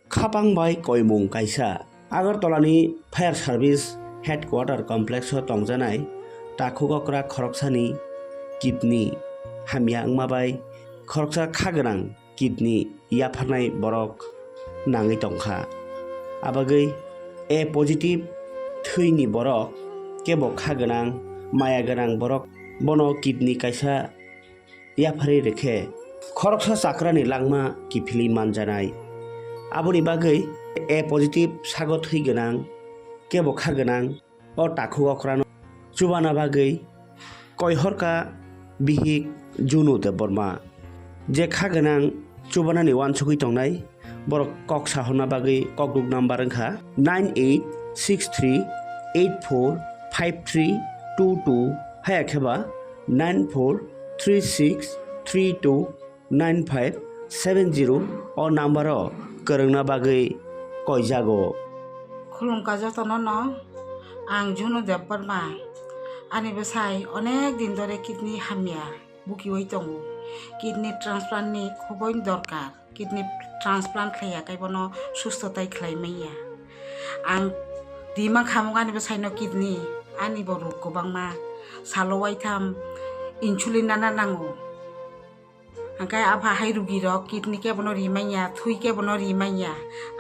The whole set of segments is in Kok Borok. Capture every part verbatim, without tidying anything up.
Khapang bai koimung kaisa. Agartala ni Fire Service Headquarter Complex o tongjanai takhuk okra khoroksani kidney hamya wngma bai khoroksa kha gwnang kidney yapharnai borok nangwi tongkha. Abagwi A positive thwini borok kebo kha gwnang, maya gwnang borok bono kidney kaisa yapharwi rwkhe khoroksa chakrani langma kiphilwi manjanai. Aboni bagwi A positive sago thwi gwnang, kebo kha gwnang o takhuk okrano chubana bagwi koihorkha bihik Junu Debbarma, je kha gwnang chubanani uansugwi tongnai. Borok kok sahorna bagwi kokduk number wngkha nine eight six three eight four five three two two, haya khe ba nine four three six three two nine five seven zero o number o kwrwngna bagwi koijago. Khulumkha jotono no, ang Junu Debbarma. Ani bwsai onek din dore kidney hamya bukiwi tongo. Kidney transplant ni khoboi dorkar. Kidney transplant khlaiya khe bono susto tai khlai manya. Ang dima khamung ani bwsaino kidney, ani bo rok kwbangma, salo waitham insulin nana nango. Hwnkhe apha hai rugirok kidney khe bono ri manya, thwi khe bono ri manya.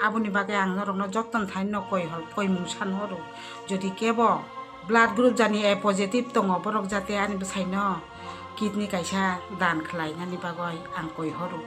Aboni bagwi ang norokno jotono thaino koi hor-, koimung san horo. Jodi kebo blood group jani A positive tongo, borok jate ani bwsaino kidney kaisa dan khlainani bagwi ang koi horo.